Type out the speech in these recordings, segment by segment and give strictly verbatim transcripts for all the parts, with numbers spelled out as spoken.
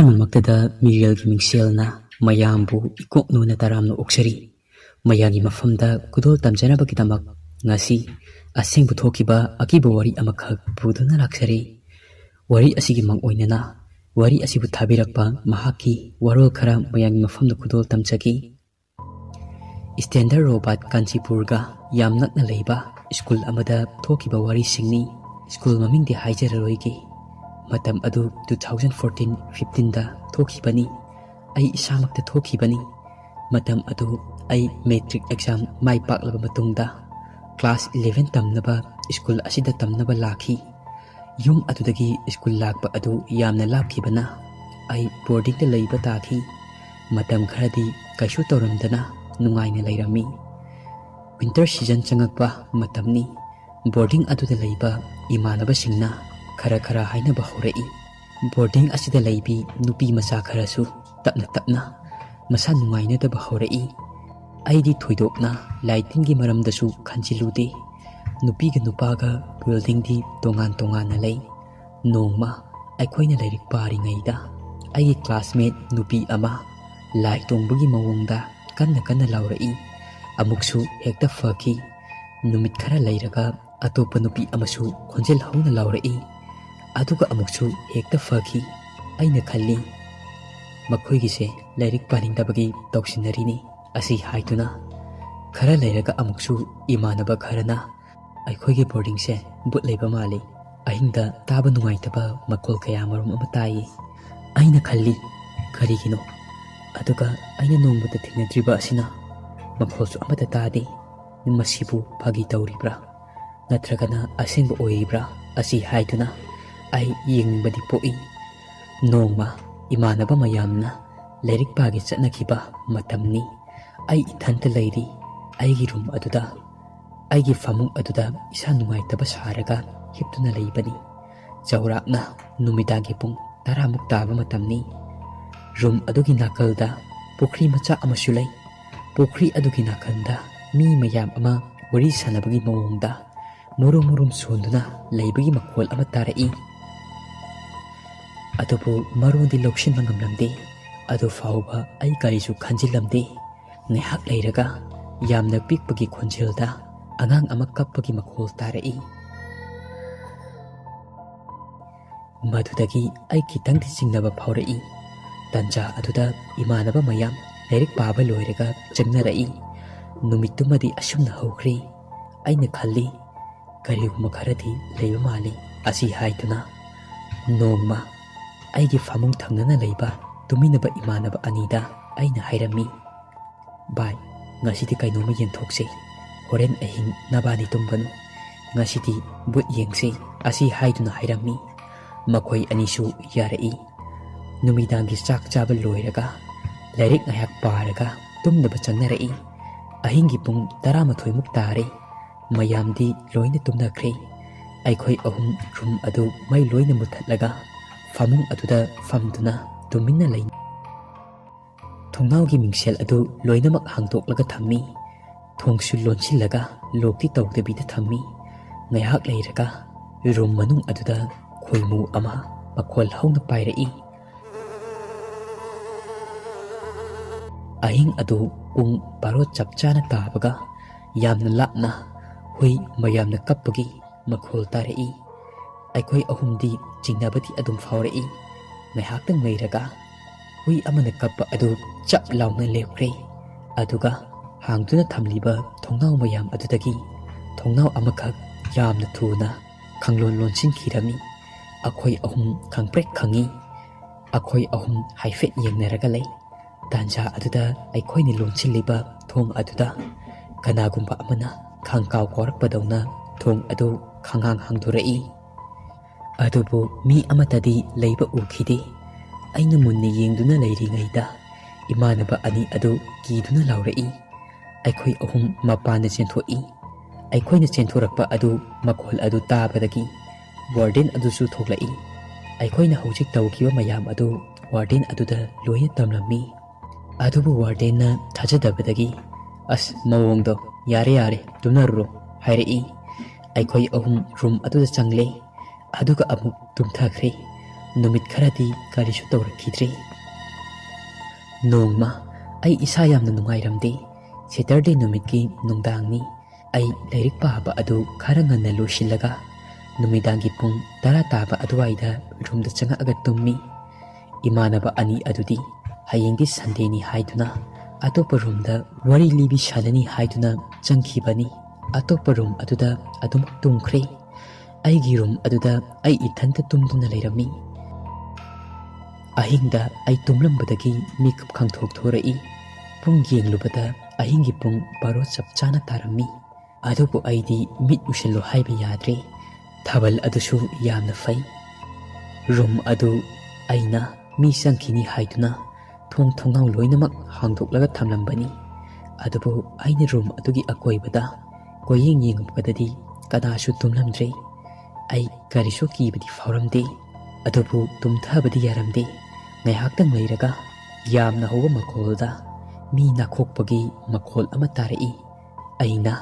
ꯃꯃꯛꯇꯗ ꯃꯤꯔꯦꯜꯒꯤ ꯃꯤꯡꯁꯦꯜꯅ ꯃꯌꯥꯝꯕꯨ ꯏꯀꯣꯛ ꯅꯣꯟꯅ ꯇꯔꯥꯝꯅ ꯑꯣꯛꯆꯔꯤ꯫ ꯃꯌꯥꯝꯒꯤ ꯃꯐꯝꯗ ꯈꯨꯗꯣꯜ ꯇꯝꯖꯅꯕꯒꯤꯗꯃꯛ ꯉꯁꯤ ꯑꯁꯦꯡꯕ ꯊꯣꯛꯈꯤꯕ ꯑꯀꯤꯕ ꯋꯥꯔꯤ ꯑꯃꯈꯛ ꯄꯨꯗꯨꯅ ꯂꯥꯛꯆꯔꯤ꯫ ꯋꯥꯔꯤ ꯑꯁꯤꯒꯤ ꯃꯥꯡꯑꯣꯏꯅꯅ ꯋꯥꯔꯤ ꯑꯁꯤꯕꯨ ꯊꯥꯕꯤꯔꯛꯄ ꯃꯍꯥꯛꯀꯤ ꯋꯥꯔꯣꯜ ꯈꯔ ꯃꯌꯥꯝꯒꯤ ꯃꯐꯝꯗ ꯈꯨꯗꯣꯜ ꯇꯝꯖꯒꯦ꯫ ꯏꯁꯇꯦꯟꯗꯔ ꯔꯣꯕꯥꯠ ꯀꯥꯟꯆꯤꯄꯨꯔꯒ ꯌꯥꯝ ꯅꯛꯅ ꯂꯩꯕ ꯁ꯭ꯀꯨꯜ ꯑꯃꯗ ꯊꯣꯛꯈꯤꯕ ꯋꯥꯔꯤꯁꯤꯡꯅꯤ꯫ ꯁ꯭ꯀꯨꯜ ꯃꯃꯤꯡꯗꯤ ꯍꯥꯏꯖꯔꯔꯣꯏꯒꯦ꯫ ꯃꯇꯝ ꯑꯗꯨ two thousand fourteen fifteenꯗ ꯊꯣꯛꯈꯤꯕꯅꯤ꯫ ꯑꯩ ꯏꯁꯥꯃꯛꯇ ꯊꯣꯛꯈꯤꯕꯅꯤ꯫ ꯃꯇꯝ ꯑꯗꯨ ꯑꯩ ꯃꯦꯇ꯭ꯔꯤꯛ ꯑꯦꯛꯖꯥꯝ ꯃꯥꯏ ꯄꯥꯛꯂꯕ ꯃꯇꯨꯡꯗ ꯀ꯭ꯂꯥꯁ eleven ꯇꯝꯅꯕ ꯁ꯭ꯀꯨꯜ ꯑꯁꯤꯗ ꯇꯝꯅꯕ ꯂꯥꯛꯈꯤ꯫ ꯌꯨꯝ ꯑꯗꯨꯗꯒꯤ ꯁ꯭ꯀꯨꯜ ꯂꯥꯛꯄ ꯑꯗꯨ ꯌꯥꯝꯅ ꯂꯥꯞꯈꯤꯕꯅ ꯑꯩ ꯕꯣꯔꯗꯤꯡꯗ ꯂꯩꯕ ꯇꯥꯈꯤ꯫ ꯃꯇꯝ ꯈꯔꯗꯤ ꯀꯩꯁꯨ ꯇꯧꯔꯝꯗꯅ ꯅꯨꯡꯉꯥꯏꯅ ꯂꯩꯔꯝꯃꯤ꯫ ꯋꯤꯟꯇꯔ ꯁꯤꯖꯟ ꯆꯪꯉꯛꯄ ꯃꯇꯝꯅꯤ꯫ ꯕꯣꯔꯗꯤꯡ ꯑꯗꯨꯗ ꯂꯩꯕ ꯏꯃꯥꯟꯅꯕꯁꯤꯡꯅ ꯈꯔ ꯈꯔ ꯍꯥꯏꯅꯕ ꯍꯧꯔꯛꯏ꯫ ꯕꯣꯔꯗꯤꯡ ꯑꯁꯤꯗ ꯂꯩꯕꯤ ꯅꯨꯄꯤ ꯃꯆꯥ ꯈꯔꯁꯨ ꯇꯞꯅ ꯇꯞꯅ ꯃꯁꯥ ꯅꯨꯡꯉꯥꯏꯅꯗꯕ ꯍꯧꯔꯛꯏ꯫ ꯑꯩꯗꯤ ꯊꯣꯏꯗꯣꯛꯅ ꯂꯥꯏꯇꯤꯟꯒꯤ ꯃꯔꯝꯗꯁꯨ ꯈꯟꯖꯤꯜꯂꯨꯗꯦ꯫ ꯅꯨꯄꯤꯒ ꯅꯨꯄꯥꯒ ꯕꯤꯜꯗꯤꯡꯗꯤ ꯇꯣꯉꯥꯟ ꯇꯣꯉꯥꯟꯅ ꯂꯩ꯫ ꯅꯣꯡꯃ ꯑꯩꯈꯣꯏꯅ ꯂꯥꯏꯔꯤꯛ ꯄꯥꯔꯤꯉꯩꯗ ꯑꯩꯒꯤ ꯀ꯭ꯂꯥꯁꯃꯦꯠ ꯅꯨꯄꯤ ꯑꯃ ꯂꯥꯏ ꯇꯣꯡꯕꯒꯤ ꯃꯑꯣꯡꯗ ꯀꯟꯅ ꯀꯟꯅ ꯂꯥꯎꯔꯛꯏ꯫ ꯑꯃꯨꯛꯁꯨ ꯍꯦꯛꯇ ꯐꯈꯤ꯫ ꯅꯨꯃꯤꯠ ꯈꯔ ꯂꯩꯔꯒ ꯑꯇꯣꯞꯄ ꯅꯨꯄꯤ ꯑꯃꯁꯨ ꯈꯣꯟꯖꯦꯜ ꯍꯧꯅ ꯂꯥꯎꯔꯛꯏ꯫ ꯑꯗꯨꯒ ꯑꯃꯨꯛꯁꯨ ꯍꯦꯛꯇ ꯐꯈꯤ꯫ ꯑꯩꯅ ꯈꯜꯂꯤ, "ꯃꯈꯣꯏꯒꯤꯁꯦ ꯂꯥꯏꯔꯤꯛ ꯄꯥꯅꯤꯡꯗꯕꯒꯤ ꯇꯧꯁꯤꯟꯅꯔꯤꯅꯤ" ꯑꯁꯤ ꯍꯥꯏꯗꯨꯅ꯫ ꯈꯔ ꯂꯩꯔꯒ ꯑꯃꯨꯛꯁꯨ ꯏꯃꯥꯟꯅꯕ ꯈꯔꯅ ꯑꯩꯈꯣꯏꯒꯤ ꯕꯣꯔꯗꯤꯡꯁꯦ ꯚꯨꯠ ꯂꯩꯕ ꯃꯥꯜꯂꯤ, ꯑꯍꯤꯡꯗ ꯇꯥꯕ ꯅꯨꯡꯉꯥꯏꯇꯕ ꯃꯈꯣꯜ ꯀꯌꯥ ꯃꯔꯨꯝ ꯑꯃ ꯇꯥꯏꯌꯦ꯫ ꯑꯩꯅ ꯈꯜꯂꯤ, "ꯀꯔꯤꯒꯤꯅꯣ?" ꯑꯗꯨꯒ ꯑꯩꯅ ꯅꯣꯡꯃꯇ ꯊꯦꯡꯅꯗ꯭ꯔꯤꯕ ꯑꯁꯤꯅ ꯃꯈꯣꯜꯁꯨ ꯑꯃꯠꯇ ꯇꯥꯗꯦ꯫ ꯃꯁꯤꯕꯨ ꯐꯥꯒꯤ ꯇꯧꯔꯤꯕ꯭ꯔꯥ ꯅꯠꯇ꯭ꯔꯒꯅ ꯑꯁꯦꯡꯕ ꯑꯣꯏꯔꯤꯕ꯭ꯔꯥ ꯑꯁꯤ ꯍꯥꯏꯗꯨꯅ ꯑꯩ ꯌꯦꯡꯅꯤꯡꯕꯗꯤ ꯄꯣꯛꯏ꯫ ꯅꯣꯡꯃ ꯏꯃꯥꯟꯅꯕ ꯃꯌꯥꯝꯅ ꯂꯥꯏꯔꯤꯛ ꯄꯥꯒꯦ ꯆꯠꯅꯈꯤꯕ ꯃꯇꯝꯅꯤ꯫ ꯑꯩ ꯏꯊꯟꯇ ꯂꯩꯔꯤ꯫ ꯑꯩꯒꯤ ꯔꯨꯝ ꯑꯗꯨꯗ, ꯑꯩꯒꯤ ꯐꯃꯨꯡ ꯑꯗꯨꯗ ꯏꯁꯥ ꯅꯨꯡꯉꯥꯏꯇꯕ ꯁꯥꯔꯒ ꯍꯤꯞꯇꯨꯅ ꯂꯩꯕꯅꯤ꯫ ꯆꯥꯎꯔꯥꯛꯅ ꯅꯨꯃꯤꯗꯥꯡꯒꯤ ꯄꯨꯡ ꯇꯔꯥꯃꯨꯛ ꯇꯥꯕ ꯃꯇꯝꯅꯤ꯫ ꯔꯨꯝ ꯑꯗꯨꯒꯤ ꯅꯥꯀꯜꯗ ꯄꯨꯈ꯭ꯔꯤ ꯃꯆꯥ ꯑꯃꯁꯨ ꯂꯩ꯫ ꯄꯨꯈ꯭ꯔꯤ ꯑꯗꯨꯒꯤ ꯅꯥꯀꯟꯗ ꯃꯤ ꯃꯌꯥꯝ ꯑꯃ ꯋꯥꯔꯤ ꯁꯥꯟꯅꯕꯒꯤ ꯃꯑꯣꯡꯗ ꯃꯨꯔꯨꯝ ꯃꯨꯔꯨꯝ ꯁꯣꯟꯗꯨꯅ ꯂꯩꯕꯒꯤ ꯃꯈꯣꯜ ꯑꯃ ꯇꯥꯔꯛꯏ꯫ ꯑꯗꯨꯕꯨ ꯃꯔꯣꯟꯗꯤ ꯂꯧꯁꯤꯟꯕ ꯉꯝꯂꯝꯗꯦ꯫ ꯑꯗꯨ ꯐꯥꯎꯕ ꯑꯩ ꯀꯔꯤꯁꯨ ꯈꯟꯖꯤꯜꯂꯝꯗꯦ꯫ ꯉꯥꯏꯍꯥꯛ ꯂꯩꯔꯒ ꯌꯥꯝꯅ ꯄꯤꯛꯄꯒꯤ ꯈꯣꯟꯖꯦꯜꯗ ꯑꯉꯥꯡ ꯑꯃ ꯀꯞꯄꯒꯤ ꯃꯈꯣꯜ ꯇꯥꯔꯛꯏ꯫ ꯃꯗꯨꯗꯒꯤ ꯑꯩ ꯈꯤꯇꯪꯗꯤ ꯆꯤꯡꯅꯕ ꯐꯥꯎꯔꯛꯏ꯫ ꯇꯟꯖꯥ ꯑꯗꯨꯗ ꯏꯃꯥꯟꯅꯕ ꯃꯌꯥꯝ ꯂꯥꯏꯔꯤꯛ ꯄꯥꯕ ꯂꯣꯏꯔꯒ ꯆꯪꯅꯔꯛꯏ꯫ ꯅꯨꯃꯤꯠꯇꯨꯃꯗꯤ ꯑꯁꯨꯝꯅ ꯍꯧꯈ꯭ꯔꯦ꯫ ꯑꯩꯅ ꯈꯜꯂꯤ, "ꯀꯔꯤꯒꯨꯝꯕ ꯈꯔꯗꯤ ꯂꯩꯕ ꯃꯥꯜꯂꯤ" ꯑꯁꯤ ꯍꯥꯏꯗꯨꯅ꯫ ꯅꯣꯡꯃ ꯑꯩꯒꯤ ꯐꯃꯨꯡ ꯊꯪꯅꯅ ꯂꯩꯕ ꯇꯨꯃꯤꯟꯅꯕ ꯏꯃꯥꯟꯅꯕ ꯑꯅꯤꯗ ꯑꯩꯅ ꯍꯥꯏꯔꯝꯃꯤ, "ꯚꯥꯏ, ꯉꯁꯤꯗꯤ ꯀꯩꯅꯣꯝꯃ ꯌꯦꯟꯊꯣꯛꯁꯦ꯫ ꯍꯣꯔꯦꯟ ꯑꯍꯤꯡ ꯅꯕꯥꯅꯤ ꯇꯨꯝꯒꯅꯨ꯫ ꯉꯁꯤꯗꯤ ꯚꯨꯠ ꯌꯦꯡꯁꯦ" ꯑꯁꯤ ꯍꯥꯏꯗꯨꯅ ꯍꯥꯏꯔꯝꯃꯤ꯫ ꯃꯈꯣꯏ ꯑꯅꯤꯁꯨ ꯌꯥꯔꯛꯏ꯫ ꯅꯨꯃꯤꯗꯥꯡꯒꯤ ꯆꯥꯛ ꯆꯥꯕ ꯂꯣꯏꯔꯒ ꯂꯥꯏꯔꯤꯛ ꯉꯥꯏꯍꯥꯛ ꯄꯥꯔꯒ ꯇꯨꯝꯅꯕ ꯆꯪꯅꯔꯛꯏ꯫ ꯑꯍꯤꯡꯒꯤ ꯄꯨꯡ ꯇꯔꯥꯃꯥꯊꯣꯏꯃꯨꯛ ꯇꯥꯔꯦ꯫ ꯃꯌꯥꯝꯗꯤ ꯂꯣꯏꯅ ꯇꯨꯝꯅꯈ꯭ꯔꯦ꯫ ꯑꯩꯈꯣꯏ ꯑꯍꯨꯝ ꯔꯨꯝ ꯑꯗꯨ ꯃꯩ ꯂꯣꯏꯅ ꯃꯨꯠꯊꯠꯂꯒ ꯐꯃꯨꯡ ꯑꯗꯨꯗ ꯐꯝꯗꯨꯅ ꯇꯨꯃꯤꯟꯅ ꯂꯩ꯫ ꯊꯣꯡꯅꯥꯎꯒꯤ ꯃꯤꯡꯁꯦꯜ ꯑꯗꯨ ꯂꯣꯏꯅꯃꯛ ꯍꯥꯡꯗꯣꯛꯂꯒ ꯊꯝꯃꯤ꯫ ꯊꯣꯡꯁꯨ ꯂꯣꯟꯁꯤꯜꯂꯒ ꯂꯣꯛꯇꯤ ꯇꯧꯗꯕꯤꯗ ꯊꯝꯃꯤ꯫ ꯉꯥꯏꯍꯥꯛ ꯂꯩꯔꯒ ꯔꯨꯝ ꯃꯅꯨꯡ ꯑꯗꯨꯗ ꯈꯣꯏꯃꯨ ꯑꯃ ꯃꯈꯣꯜ ꯍꯧꯅ ꯄꯥꯏꯔꯛꯏ꯫ ꯑꯍꯤꯡ ꯑꯗꯨ ꯄꯨꯡ ꯕꯥꯔꯣ ꯆꯞ ꯆꯥꯅ ꯇꯥꯕꯒ ꯌꯥꯝꯅ ꯂꯥꯞꯅ ꯍꯨꯏ ꯃꯌꯥꯝꯅ ꯀꯞꯄꯒꯤ ꯃꯈꯣꯜ ꯇꯥꯔꯛꯏ꯫ ꯑꯩꯈꯣꯏ ꯑꯍꯨꯝꯗꯤ ꯆꯤꯡꯅꯕꯗꯤ ꯑꯗꯨꯝ ꯐꯥꯎꯔꯛꯏ꯫ ꯉꯥꯏꯍꯥꯛꯇꯪ ꯂꯩꯔꯒ ꯍꯨꯏ ꯑꯃꯅ ꯀꯞꯄ ꯑꯗꯨ ꯆꯞ ꯂꯥꯎꯅ ꯂꯦꯞꯈ꯭ꯔꯦ꯫ ꯑꯗꯨꯒ ꯍꯥꯡꯗꯨꯅ ꯊꯝꯂꯤꯕ ꯊꯣꯡꯅꯥꯎ ꯃꯌꯥꯝ ꯑꯗꯨꯗꯒꯤ ꯊꯣꯡꯅꯥꯎ ꯑꯃꯈꯛ ꯌꯥꯝꯅ ꯊꯨꯅ ꯈꯪꯂꯣꯟ ꯂꯣꯟꯁꯤꯟꯈꯤꯔꯝꯃꯤ꯫ ꯑꯩꯈꯣꯏ ꯑꯍꯨꯝ ꯈꯪꯄ꯭ꯔꯦꯛ ꯈꯪꯉꯤ꯫ ꯑꯩꯈꯣꯏ ꯑꯍꯨꯝ ꯍꯥꯏꯐꯦꯠ ꯌꯦꯡꯅꯔꯒ ꯂꯩ꯫ ꯇꯥꯟꯖꯥ ꯑꯗꯨꯗ ꯑꯩꯈꯣꯏꯅ ꯂꯣꯟꯁꯤꯜꯂꯤꯕ ꯊꯣꯡ ꯑꯗꯨꯗ ꯀꯅꯥꯒꯨꯝꯕ ꯑꯃꯅ ꯈꯥꯡꯀꯥꯎ ꯀꯥꯎꯔꯛꯄꯗꯧꯅ ꯊꯣꯡ ꯑꯗꯨ ꯈꯪꯍꯥꯡ ꯍꯥꯡꯗꯣꯔꯛꯏ꯫ ꯑꯗꯨꯕꯨ ꯃꯤ ꯑꯃꯠꯇꯗꯤ ꯂꯩꯕ ꯎꯈꯤꯗꯦ꯫ ꯑꯩꯅ ꯃꯨꯟꯅ ꯌꯦꯡꯗꯨꯅ ꯂꯩꯔꯤꯉꯩꯗ ꯏꯃꯥꯟꯅꯕ ꯑꯅꯤ ꯑꯗꯨ ꯀꯤꯗꯨꯅ ꯂꯥꯎꯔꯛꯏ꯫ ꯑꯩꯈꯣꯏ ꯑꯍꯨꯝ ꯃꯄꯥꯟꯗ ꯆꯦꯟꯊꯣꯛꯏ꯫ ꯑꯩꯈꯣꯏꯅ ꯆꯦꯟꯊꯣꯔꯛꯄ ꯑꯗꯨ ꯃꯈꯣꯜ ꯑꯗꯨ ꯇꯥꯕꯗꯒꯤ ꯋꯥꯔꯗꯦꯟ ꯑꯗꯨꯁꯨ ꯊꯣꯛꯂꯛꯏ꯫ ꯑꯩꯈꯣꯏꯅ ꯍꯧꯖꯤꯛ ꯇꯧꯈꯤꯕ ꯃꯌꯥꯝ ꯑꯗꯨ ꯋꯥꯔꯗꯦꯟ ꯑꯗꯨꯗ ꯂꯣꯏꯅ ꯇꯝꯂꯝꯃꯤ꯫ ꯑꯗꯨꯕꯨ ꯋꯥꯔꯗꯦꯟꯅ ꯊꯥꯖꯗꯕꯗꯒꯤ, "ꯑꯁ, ꯃꯑꯣꯡꯗꯣ, ꯌꯥꯔꯦ, ꯌꯥꯔꯦ, ꯇꯨꯝꯅꯔꯨꯔꯣ" ꯍꯥꯏꯔꯛꯏ꯫ ꯑꯩꯈꯣꯏ ꯑꯍꯨꯝ ꯔꯨꯝ ꯑꯗꯨꯗ ꯆꯪꯂꯦ꯫ ꯑꯗꯨꯒ ꯑꯃꯨꯛ ꯇꯨꯝꯊꯈ꯭ꯔꯦ꯫ ꯅꯨꯃꯤꯠ ꯈꯔꯗꯤ ꯀꯔꯤꯁꯨ ꯇꯧꯔꯛꯈꯤꯗ꯭ꯔꯦ꯫ ꯅꯣꯡꯃ ꯑꯩ ꯏꯁꯥ ꯌꯥꯝꯅ ꯅꯨꯡꯉꯥꯏꯔꯝꯗꯦ꯫ ꯁꯦꯇꯔꯗꯦ ꯅꯨꯃꯤꯠꯀꯤ ꯅꯨꯡꯗꯥꯡꯅꯤ꯫ ꯑꯩ ꯂꯥꯏꯔꯤꯛ ꯄꯥꯕ ꯑꯗꯨ ꯈꯔ ꯉꯟꯅ ꯂꯣꯏꯁꯤꯜꯂꯒ ꯅꯨꯃꯤꯗꯥꯡꯒꯤ ꯄꯨꯡ ꯇꯔꯥ ꯇꯥꯕ ꯑꯗꯨꯋꯥꯏꯗ ꯔꯨꯝꯗ ꯆꯪꯉꯛꯑꯒ ꯇꯨꯝꯃꯤ꯫ ꯏꯃꯥꯟꯅꯕ ꯑꯅꯤ ꯑꯗꯨꯗꯤ ꯍꯌꯦꯡꯗꯤ ꯁꯟꯗꯦꯅꯤ ꯍꯥꯏꯗꯨꯅ ꯑꯇꯣꯞꯄ ꯔꯨꯝꯗ ꯋꯥꯔꯤ ꯂꯤꯕꯤ ꯁꯥꯟꯅꯅꯤ ꯍꯥꯏꯗꯨꯅ ꯆꯪꯈꯤꯕꯅꯤ꯫ ꯑꯇꯣꯞꯄ ꯔꯨꯝ ꯑꯗꯨꯗ ꯑꯗꯨꯝ ꯇꯨꯝꯈ꯭ꯔꯦ꯫ ꯑꯩꯒꯤ ꯔꯨꯝ ꯑꯗꯨꯗ ꯑꯩ ꯏꯊꯟꯇ ꯇꯨꯝꯗꯨꯅ ꯂꯩꯔꯝꯃꯤ꯫ ꯑꯍꯤꯡꯗ ꯑꯩ ꯇꯨꯝꯂꯝꯕꯗꯒꯤ ꯃꯤꯀꯞ ꯈꯪꯊꯣꯛ ꯊꯣꯔꯛꯏ꯫ ꯄꯨꯡ ꯌꯦꯡꯂꯨꯕꯗ ꯑꯍꯤꯡꯒꯤ ꯄꯨꯡ ꯕꯥꯔꯣ ꯆꯞ ꯆꯥꯅ ꯇꯥꯔꯝꯃꯤ꯫ ꯑꯗꯨꯕꯨ ꯑꯩꯗꯤ ꯃꯤꯠ ꯎꯏꯁꯤꯜꯂꯨ ꯍꯥꯏꯕ ꯌꯥꯗ꯭ꯔꯦ꯫ ꯊꯥꯕꯜ ꯑꯗꯨꯁꯨ ꯌꯥꯝꯅ ꯐꯩ꯫ ꯔꯨꯝ ꯑꯗꯨ ꯑꯩꯅ ꯃꯤ ꯆꯪꯈꯤꯅꯤ ꯍꯥꯏꯗꯨꯅ ꯊꯣꯡ ꯊꯣꯡꯅꯥꯎ ꯂꯣꯏꯅꯃꯛ ꯍꯥꯡꯗꯣꯛꯂꯒ ꯊꯝꯂꯝꯕꯅꯤ꯫ ꯑꯗꯨꯕꯨ ꯑꯩꯅ ꯔꯨꯝ ꯑꯗꯨꯒꯤ ꯑꯀꯣꯏꯕꯗ ꯀꯣꯏꯌꯦꯡ ꯌꯦꯡꯉꯛꯄꯗꯗꯤ ꯀꯅꯥꯁꯨ ꯇꯨꯝꯂꯝꯗ꯭ꯔꯦ꯫ ꯑꯩ ꯀꯔꯤꯁꯨ ꯀꯤꯕꯗꯤ ꯐꯥꯎꯔꯝꯗꯦ꯫ ꯑꯗꯨꯕꯨ ꯇꯨꯝꯊꯕꯗꯤ ꯌꯥꯔꯝꯗꯦ꯫ ꯉꯥꯏꯍꯥꯛꯇꯪ ꯂꯩꯔꯒ ꯌꯥꯝꯅ ꯍꯧꯕ ꯃꯈꯣꯜꯗ ꯃꯤ ꯅꯥꯈꯣꯛꯄꯒꯤ ꯃꯈꯣꯜ ꯑꯃ ꯇꯥꯔꯛꯏ꯫ ꯑꯩꯅ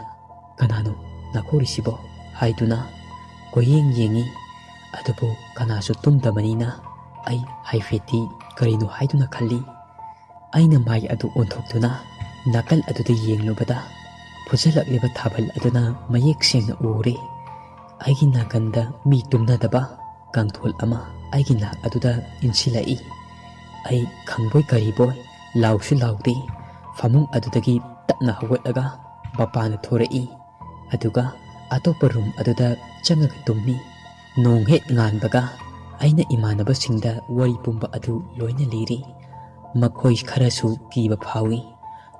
"ꯀꯅꯥꯅꯣ ꯅꯥꯈꯣꯛꯔꯤꯁꯤꯕꯣ?" ꯍꯥꯏꯗꯨꯅ ꯀꯣꯏꯌꯦꯡ ꯌꯦꯡꯉꯤ꯫ ꯑꯗꯨꯕꯨ ꯀꯅꯥꯁꯨ ꯇꯨꯝꯗꯕꯅꯤꯅ ꯑꯩ ꯍꯥꯏꯐꯦꯠꯇꯤ ꯀꯔꯤꯅꯣ ꯍꯥꯏꯗꯨꯅ ꯈꯜꯂꯤ꯫ ꯑꯩꯅ ꯃꯥꯏ ꯑꯗꯨ ꯑꯣꯟꯊꯣꯛꯇꯨꯅ ꯅꯥꯀꯜ ꯑꯗꯨꯗ ꯌꯦꯡꯂꯨꯕꯗ ꯐꯨꯖꯜꯂꯛꯂꯤꯕ ꯊꯥꯕꯜ ꯑꯗꯨꯅ ꯃꯌꯦꯛ ꯁꯦꯡꯅ ꯎꯔꯦ꯫ ꯑꯩꯒꯤ ꯅꯥꯀꯟꯗ ꯃꯤ ꯇꯨꯝꯅꯗꯕ ꯀꯥꯡꯊꯣꯜ ꯑꯃ ꯑꯩꯒꯤ ꯅꯥꯛ ꯑꯗꯨꯗ ꯏꯟꯁꯤꯜꯂꯛꯏ꯫ ꯑꯩ ꯈꯪꯕꯣꯏ ꯀꯔꯤꯕꯣꯏ ꯂꯥꯎꯁꯨ ꯂꯥꯎꯗꯦ꯫ ꯐꯃꯨꯡ ꯑꯗꯨꯗꯒꯤ ꯇꯞꯅ ꯍꯧꯒꯠꯂꯒ ꯃꯄꯥꯟꯗ ꯊꯣꯔꯛꯏ꯫ ꯑꯗꯨꯒ ꯑꯇꯣꯞꯄ ꯔꯨꯝ ꯑꯗꯨꯗ ꯆꯪꯉꯒ ꯇꯨꯝꯃꯤ꯫ ꯅꯣꯡ ꯍꯦꯛ ꯉꯥꯟꯕꯒ ꯑꯩꯅ ꯏꯃꯥꯟꯅꯕꯁꯤꯡꯗ ꯋꯥꯔꯤ ꯄꯨꯝꯕ ꯑꯗꯨ ꯂꯣꯏꯅ ꯂꯤꯔꯤ꯫ ꯃꯈꯣꯏ ꯈꯔꯁꯨ ꯀꯤꯕ ꯐꯥꯎꯏ꯫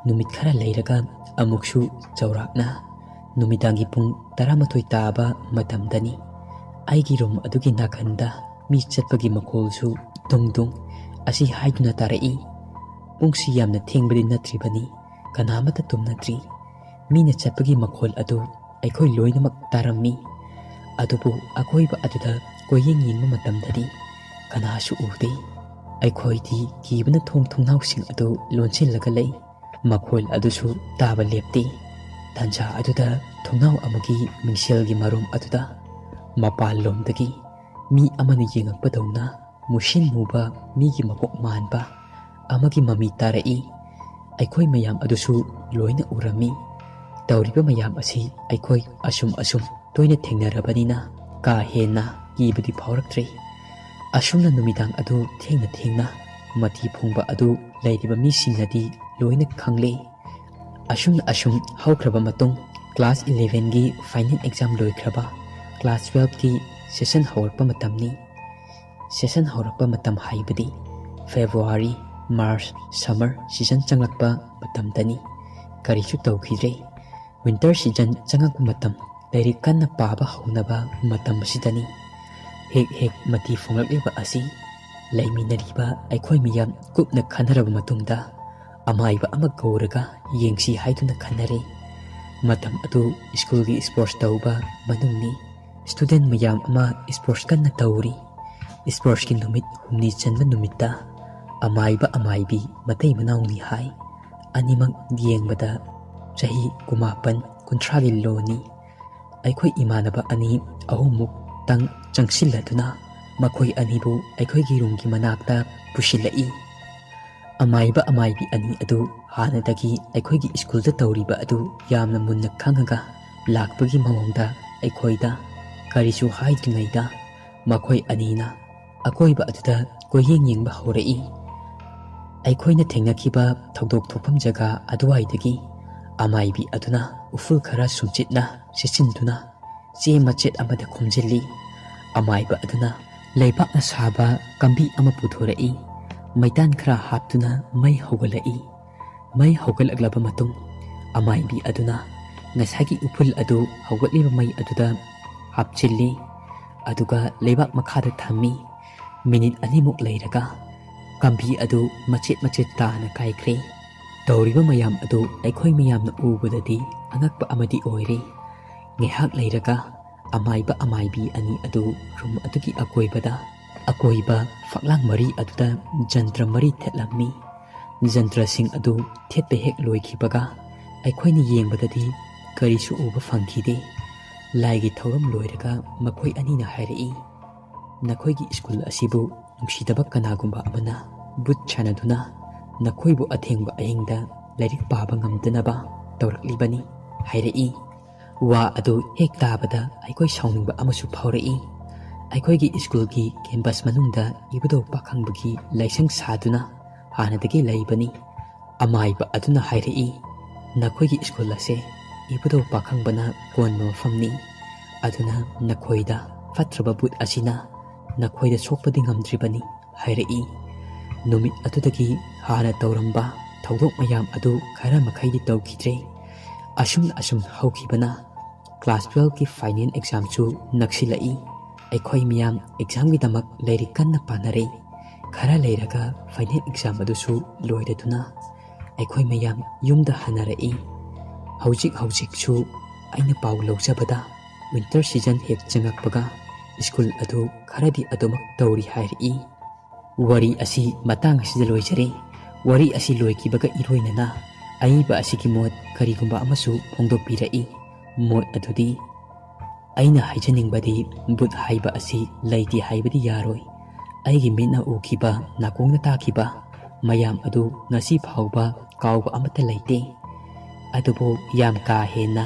ꯅꯨꯃꯤꯠ ꯈꯔ ꯂꯩꯔꯒ ꯑꯃꯨꯛꯁꯨ ꯆꯥꯎꯔꯥꯛꯅ ꯅꯨꯃꯤꯗꯥꯡꯒꯤ ꯄꯨꯡ ꯇꯔꯥꯃꯥꯊꯣꯏ ꯇꯥꯕ ꯃꯇꯝꯗꯅꯤ꯫ ꯑꯩꯒꯤ ꯔꯨꯝ ꯑꯗꯨꯒꯤ ꯅꯥꯀꯟꯗ ꯃꯤ ꯆꯠꯄꯒꯤ ꯃꯈꯣꯜꯁꯨ ꯗꯨꯡ ꯗꯨꯡ ꯑꯁꯤ ꯍꯥꯏꯗꯨꯅ ꯇꯥꯔꯛꯏ꯫ ꯄꯨꯡꯁꯤ ꯌꯥꯝꯅ ꯊꯦꯡꯕꯗꯤ ꯅꯠꯇ꯭ꯔꯤꯕꯅꯤ꯫ ꯀꯅꯥꯃꯠꯇ ꯇꯨꯝꯅꯗ꯭ꯔꯤ꯫ ꯃꯤꯅ ꯆꯠꯄꯒꯤ ꯃꯈꯣꯜ ꯑꯗꯨ ꯑꯩꯈꯣꯏ ꯂꯣꯏꯅꯃꯛ ꯇꯥꯔꯝꯃꯤ꯫ ꯑꯗꯨꯕꯨ ꯑꯀꯣꯏꯕ ꯑꯗꯨꯗ ꯀꯣꯏꯌꯦꯡ ꯌꯦꯡꯕ ꯃꯇꯝꯗꯗꯤ ꯀꯅꯥꯁꯨ ꯎꯗꯦ꯫ ꯑꯩꯈꯣꯏꯗꯤ ꯀꯤꯕꯅ ꯊꯣꯡ ꯊꯣꯡꯅꯥꯎꯁꯤꯡ ꯑꯗꯨ ꯂꯣꯟꯁꯤꯜꯂꯒ ꯂꯩ꯫ ꯃꯈꯣꯜ ꯑꯗꯨꯁꯨ ꯇꯥꯕ ꯂꯦꯞꯇꯦ꯫ ꯇꯥꯟꯖꯥ ꯑꯗꯨꯗ ꯊꯣꯡꯅꯥꯎ ꯑꯃꯒꯤ ꯃꯤꯡꯁꯦꯜꯒꯤ ꯃꯔꯨꯝ ꯑꯗꯨꯗ ꯃꯄꯥꯟꯂꯣꯝꯗꯒꯤ ꯃꯤ ꯑꯃꯅ ꯌꯦꯡꯉꯛꯄꯗꯧꯅ ꯃꯨꯁꯤꯟ ꯃꯨꯕ, ꯃꯤꯒꯤ ꯃꯀꯣꯛ ꯃꯥꯟꯕ ꯑꯃꯒꯤ ꯃꯃꯤ ꯇꯥꯔꯛꯏ꯫ ꯑꯩꯈꯣꯏ ꯃꯌꯥꯝ ꯑꯗꯨꯁꯨ ꯂꯣꯏꯅ ꯎꯔꯝꯃꯤ꯫ ꯇꯧꯔꯤꯕ ꯃꯌꯥꯝ ꯑꯁꯤ ꯑꯩꯈꯣꯏ ꯑꯁꯨꯝ ꯑꯁꯨꯝ ꯇꯣꯏꯅ ꯊꯦꯡꯅꯔꯕꯅꯤꯅ ꯀꯥ ꯍꯦꯟꯅ ꯀꯤꯕꯗꯤ ꯐꯥꯎꯔꯛꯇ꯭ꯔꯦ꯫ ꯑꯁꯨꯝꯅ ꯅꯨꯃꯤꯗꯥꯡ ꯑꯗꯨ ꯊꯦꯡꯅ ꯊꯦꯡꯅ ꯃꯇꯤ ꯐꯣꯡꯕ ꯑꯗꯨ ꯂꯩꯔꯤꯕ ꯃꯤꯁꯤꯡꯅꯗꯤ ꯂꯣꯏꯅ ꯈꯪꯂꯦ꯫ ꯑꯁꯨꯝꯅ ꯑꯁꯨꯝ ꯍꯧꯈ꯭ꯔꯕ ꯃꯇꯨꯡ, ꯀ꯭ꯂꯥꯁ ꯏꯂꯦꯚꯦꯟꯒꯤ ꯐꯥꯏꯅꯦꯜ ꯑꯦꯛꯖꯥꯝ ꯂꯣꯏꯈ꯭ꯔꯕ, ꯀ꯭ꯂꯥꯁ ꯇꯨꯋꯦꯜꯐꯀꯤ ꯁꯦꯁꯟ ꯍꯧꯔꯛꯄ ꯃꯇꯝꯅꯤ꯫ ꯁꯦꯁꯟ ꯍꯧꯔꯛꯄ ꯃꯇꯝ ꯍꯥꯏꯕꯗꯤ ꯐꯦꯕ꯭ꯔꯨꯋꯥꯔꯤ, ꯃꯥꯔꯆ, ꯁꯝꯃꯔ ꯁꯤꯖꯟ ꯆꯪꯂꯛꯄ ꯃꯇꯝꯗꯅꯤ꯫ ꯀꯔꯤꯁꯨ ꯇꯧꯈꯤꯗ꯭ꯔꯦ꯫ ꯋꯤꯟꯇꯔ ꯁꯤꯖꯟ ꯆꯪꯂꯛꯄ ꯃꯇꯝ, ꯂꯥꯏꯔꯤꯛ ꯀꯟꯅ ꯄꯥꯕ ꯍꯧꯅꯕ ꯃꯇꯝ ꯑꯁꯤꯗꯅꯤ꯫ ꯍꯦꯛ ꯍꯦꯛ ꯃꯇꯤ ꯐꯣꯡꯂꯛꯂꯤꯕ ꯑꯁꯤ ꯂꯩꯃꯤꯟꯅꯔꯤꯕ ꯑꯩꯈꯣꯏ ꯃꯤꯌꯥꯝ ꯀꯨꯞꯅ ꯈꯟꯅꯔꯕ ꯃꯇꯨꯡꯗ ꯑꯃꯥꯏꯕ ꯑꯃ ꯀꯧꯔꯒ ꯌꯦꯡꯁꯤ ꯍꯥꯏꯗꯨꯅ ꯈꯟꯅꯔꯦ꯫ ꯃꯇꯝ ꯑꯗꯨ ꯁ꯭ꯀꯨꯜꯒꯤ ꯁ꯭ꯄꯣꯔꯠꯁ ꯇꯧꯕ ꯃꯅꯨꯡꯅꯤ꯫ ꯁ꯭ꯇꯨꯗꯦꯟꯠ ꯃꯌꯥꯝ ꯑꯃ ꯁ꯭ꯄꯣꯔꯠꯁ ꯀꯟꯅ ꯇꯧꯔꯤ꯫ ꯁ꯭ꯄꯣꯔꯠꯁꯀꯤ ꯅꯨꯃꯤꯠ ꯍꯨꯝꯅꯤ ꯆꯟꯕ ꯅꯨꯃꯤꯠꯇ ꯑꯃꯥꯏꯕ ꯑꯃꯥꯏꯕꯤ ꯃꯇꯩ ꯃꯅꯥꯎꯅꯤ ꯍꯥꯏ꯫ ꯑꯅꯤꯃꯛ ꯌꯦꯡꯕꯗ ꯆꯍꯤ ꯀꯨꯟꯃꯥꯄꯟ, ꯀꯨꯟꯊ꯭ꯔꯥꯒꯤ ꯂꯣꯅꯤ꯫ ꯑꯩꯈꯣꯏ ꯏꯃꯥꯟꯅꯕ ꯑꯅꯤ ꯑꯍꯨꯝꯃꯨꯛꯇꯪ ꯆꯪꯁꯤꯜꯂꯗꯨꯅ ꯃꯈꯣꯏ ꯑꯅꯤꯕꯨ ꯑꯩꯈꯣꯏꯒꯤ ꯔꯨꯝꯒꯤ ꯃꯅꯥꯛꯇ ꯄꯨꯁꯤꯜꯂꯛꯏ꯫ ꯑꯃꯥꯏꯕ ꯑꯃꯥꯏꯕꯤ ꯑꯅꯤ ꯑꯗꯨ ꯍꯥꯟꯅꯗꯒꯤ ꯑꯩꯈꯣꯏꯒꯤ ꯁ꯭ꯀꯨꯜꯗ ꯇꯧꯔꯤꯕ ꯑꯗꯨ ꯌꯥꯝꯅ ꯃꯨꯟꯅ ꯈꯪꯉꯒ ꯂꯥꯛꯄꯒꯤ ꯃꯑꯣꯡꯗ ꯑꯩꯈꯣꯏꯗ ꯀꯔꯤꯁꯨ ꯍꯥꯏꯗ꯭ꯔꯤꯉꯩꯗ ꯃꯈꯣꯏ ꯑꯅꯤꯅ ꯑꯀꯣꯏꯕ ꯑꯗꯨꯗ ꯀꯣꯏꯌꯦꯡ ꯌꯦꯡꯕ ꯍꯧꯔꯛꯏ꯫ ꯑꯩꯈꯣꯏꯅ ꯊꯦꯡꯅꯈꯤꯕ ꯊꯧꯗꯣꯛ ꯊꯣꯛꯐꯝ ꯖꯒꯥ ꯑꯗꯨꯋꯥꯏꯗꯒꯤ ꯑꯃꯥꯏꯕꯤ ꯑꯗꯨꯅ ꯎꯐꯨꯜ ꯈꯔ ꯁꯨꯝꯆꯤꯠꯅ ꯁꯤꯠꯆꯤꯟꯗꯨꯅ ꯆꯦ ꯃꯆꯦꯠ ꯑꯃꯗ ꯈꯣꯝꯖꯤꯜꯂꯤ꯫ ꯑꯃꯥꯏꯕ ꯑꯗꯨꯅ ꯂꯩꯕꯥꯛꯅ ꯁꯥꯕ ꯀꯝꯕꯤ ꯑꯃ ꯄꯨꯊꯣꯔꯛꯏ꯫ ꯃꯩꯇꯥꯟ ꯈꯔ ꯍꯥꯞꯇꯨꯅ ꯃꯩ ꯍꯧꯒꯠꯂꯛꯏ꯫ ꯃꯩ ꯍꯧꯒꯠꯂꯛꯂꯕ ꯃꯇꯨꯡ, ꯑꯃꯥꯏꯕꯤ ꯑꯗꯨꯅ ꯉꯁꯥꯏꯒꯤ ꯎꯐꯨꯜ ꯑꯗꯨ ꯍꯧꯒꯠꯂꯤꯕ ꯃꯩ ꯑꯗꯨꯗ ꯍꯥꯞꯆꯤꯜꯂꯤ, ꯑꯗꯨꯒ ꯂꯩꯕꯥꯛ ꯃꯈꯥꯗ ꯊꯝꯃꯤ꯫ ꯃꯤꯅꯤꯠ ꯑꯅꯤꯃꯨꯛ ꯂꯩꯔꯒ ꯀꯝꯕꯤ ꯑꯗꯨ ꯃꯆꯦꯠ ꯃꯆꯦꯠ ꯇꯥꯅ ꯀꯥꯏꯈ꯭ꯔꯦ꯫ ꯇꯧꯔꯤꯕ ꯃꯌꯥꯝ ꯑꯗꯨ ꯑꯩꯈꯣꯏ ꯃꯌꯥꯝꯅ ꯎꯕꯗꯗꯤ ꯑꯉꯛꯄ ꯑꯃꯗꯤ ꯑꯣꯏꯔꯦ꯫ ꯉꯥꯏꯍꯥꯛ ꯂꯩꯔꯒ ꯑꯃꯥꯏꯕ ꯑꯃꯥꯏꯕꯤ ꯑꯅꯤ ꯑꯗꯨ ꯔꯨꯝ ꯑꯗꯨꯒꯤ ꯑꯀꯣꯏꯕꯗ, ꯑꯀꯣꯏꯕ ꯐꯛꯂꯥꯡ ꯃꯔꯤ ꯑꯗꯨꯗ ꯖꯟꯇ꯭ꯔ ꯃꯔꯤ ꯊꯦꯠꯂꯝꯃꯤ꯫ ꯖꯟꯇ꯭ꯔꯁꯤꯡ ꯑꯗꯨ ꯊꯦꯠꯄ ꯍꯦꯛ ꯂꯣꯏꯈꯤꯕꯒ ꯑꯩꯈꯣꯏꯅ ꯌꯦꯡꯕꯗꯗꯤ ꯀꯔꯤꯁꯨ ꯎꯕ ꯐꯪꯈꯤꯗꯦ꯫ ꯂꯥꯏꯒꯤ ꯊꯧꯔꯝ ꯂꯣꯏꯔꯒ ꯃꯈꯣꯏ ꯑꯅꯤꯅ ꯍꯥꯏꯔꯛꯏ, "ꯅꯈꯣꯏꯒꯤ ꯁ꯭ꯀꯨꯜ ꯑꯁꯤꯕꯨ ꯅꯨꯡꯁꯤꯗꯕ ꯀꯅꯥꯒꯨꯝꯕ ꯑꯃꯅ ꯚꯨꯠ ꯁꯥꯟꯅꯗꯨꯅ ꯅꯈꯣꯏꯕꯨ ꯑꯊꯦꯡꯕ ꯑꯍꯤꯡꯗ ꯂꯥꯏꯔꯤꯛ ꯄꯥꯕ ꯉꯝꯗꯅꯕ ꯇꯧꯔꯛꯂꯤꯕꯅꯤ" ꯍꯥꯏꯔꯛꯏ꯫ ꯋꯥ ꯑꯗꯨ ꯍꯦꯛ ꯇꯥꯕꯗ ꯑꯩꯈꯣꯏ ꯁꯥꯎꯅꯤꯡꯕ ꯑꯃꯁꯨ ꯐꯥꯎꯔꯛꯏ꯫ ꯑꯩꯈꯣꯏꯒꯤ ꯁ꯭ꯀꯨꯜꯒꯤ ꯀꯦꯝꯄꯁ ꯃꯅꯨꯡꯗ ꯏꯕꯨꯙꯧ ꯄꯥꯈꯪꯕꯒꯤ ꯂꯥꯏꯁꯪ ꯁꯥꯗꯨꯅ ꯍꯥꯟꯅꯗꯒꯤ ꯂꯩꯕꯅꯤ꯫ ꯑꯃꯥꯏꯕ ꯑꯗꯨꯅ ꯍꯥꯏꯔꯛꯏ, "ꯅꯈꯣꯏꯒꯤ ꯁ꯭ꯀꯨꯜ ꯑꯁꯦ ꯏꯕꯨꯙꯧ ꯄꯥꯈꯪꯕꯅ ꯀꯣꯟꯕ ꯃꯐꯝꯅꯤ꯫ ꯑꯗꯨꯅ ꯅꯈꯣꯏꯗ ꯐꯠꯇ꯭ꯔꯕ ꯚꯨꯠ ꯑꯁꯤꯅ ꯅꯈꯣꯏꯗ ꯁꯣꯛꯄꯗꯤ ꯉꯝꯗ꯭ꯔꯤꯕꯅꯤ" ꯍꯥꯏꯔꯛꯏ꯫ ꯅꯨꯃꯤꯠ ꯑꯗꯨꯗꯒꯤ ꯍꯥꯟꯅ ꯇꯧꯔꯝꯕ ꯊꯧꯗꯣꯛ ꯃꯌꯥꯝ ꯑꯗꯨ ꯈꯔ ꯃꯈꯩꯗꯤ ꯇꯧꯈꯤꯗ꯭ꯔꯦ꯫ ꯑꯁꯨꯝꯅ ꯑꯁꯨꯝ ꯍꯧꯈꯤꯕꯅ ꯀ꯭ꯂꯥꯁ ꯇꯨꯋꯦꯜꯐꯀꯤ ꯐꯥꯏꯅꯦꯜ ꯑꯦꯛꯖꯥꯝꯁꯨ ꯅꯛꯁꯤꯜꯂꯛꯏ꯫ ꯑꯩꯈꯣꯏ ꯃꯤꯌꯥꯝ ꯑꯦꯛꯖꯥꯝꯒꯤꯗꯃꯛ ꯂꯥꯏꯔꯤꯛ ꯀꯟꯅ ꯄꯥꯅꯔꯦ꯫ ꯈꯔ ꯂꯩꯔꯒ ꯐꯥꯏꯅꯦꯜ ꯑꯦꯛꯖꯥꯝ ꯑꯗꯨꯁꯨ ꯂꯣꯏꯔꯗꯨꯅ ꯑꯩꯈꯣꯏ ꯃꯌꯥꯝ ꯌꯨꯝꯗ ꯍꯟꯅꯔꯛꯏ꯫ ꯍꯧꯖꯤꯛ ꯍꯧꯖꯤꯛꯁꯨ ꯑꯩꯅ ꯄꯥꯎ ꯂꯧꯖꯕꯗ ꯋꯤꯟꯇꯔ ꯁꯤꯖꯟ ꯍꯦꯛ ꯆꯪꯉꯛꯄꯒ ꯁ꯭ꯀꯨꯜ ꯑꯗꯨ ꯈꯔꯗꯤ ꯑꯗꯨꯃꯛ ꯇꯧꯔꯤ ꯍꯥꯏꯔꯛꯏ꯫ ꯋꯥꯔꯤ ꯑꯁꯤ ꯃꯇꯥꯡ ꯑꯁꯤꯗ ꯂꯣꯏꯖꯔꯦ꯫ ꯋꯥꯔꯤ ꯑꯁꯤ ꯂꯣꯏꯈꯤꯕꯒ ꯏꯔꯣꯏꯅꯅ ꯑꯏꯕ ꯑꯁꯤꯒꯤ ꯃꯣꯠ ꯀꯔꯤꯒꯨꯝꯕ ꯑꯃꯁꯨ ꯐꯣꯡꯗꯣꯛꯄꯤꯔꯛꯏ꯫ ꯃꯣꯠ ꯑꯗꯨꯗꯤ, ꯑꯩꯅ ꯍꯥꯏꯖꯅꯤꯡꯕꯗꯤ ꯚꯨꯠ ꯍꯥꯏꯕ ꯑꯁꯤ ꯂꯩꯇꯦ ꯍꯥꯏꯕꯗꯤ ꯌꯥꯔꯣꯏ꯫ ꯑꯩꯒꯤ ꯃꯤꯠꯅ ꯎꯈꯤꯕ, ꯅꯥꯀꯣꯡꯅ ꯇꯥꯈꯤꯕ ꯃꯌꯥꯝ ꯑꯗꯨ ꯉꯁꯤ ꯐꯥꯎꯕ ꯀꯥꯎꯕ ꯑꯃꯠꯇ ꯂꯩꯇꯦ꯫ ꯑꯗꯨꯕꯨ ꯌꯥꯝ ꯀꯥ ꯍꯦꯟꯅ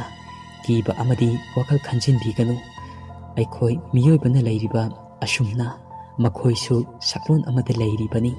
ꯀꯤꯕ ꯑꯃꯗꯤ ꯋꯥꯈꯜ ꯈꯟꯖꯤꯟꯕꯤꯒꯅꯨ꯫ ꯑꯩꯈꯣꯏ ꯃꯤꯑꯣꯏꯕꯅ ꯂꯩꯔꯤꯕ ꯑꯁꯨꯝꯅ ꯃꯈꯣꯏꯁꯨ ꯁꯛꯂꯣꯟ ꯑꯃꯗ ꯂꯩꯔꯤꯕꯅꯤ꯫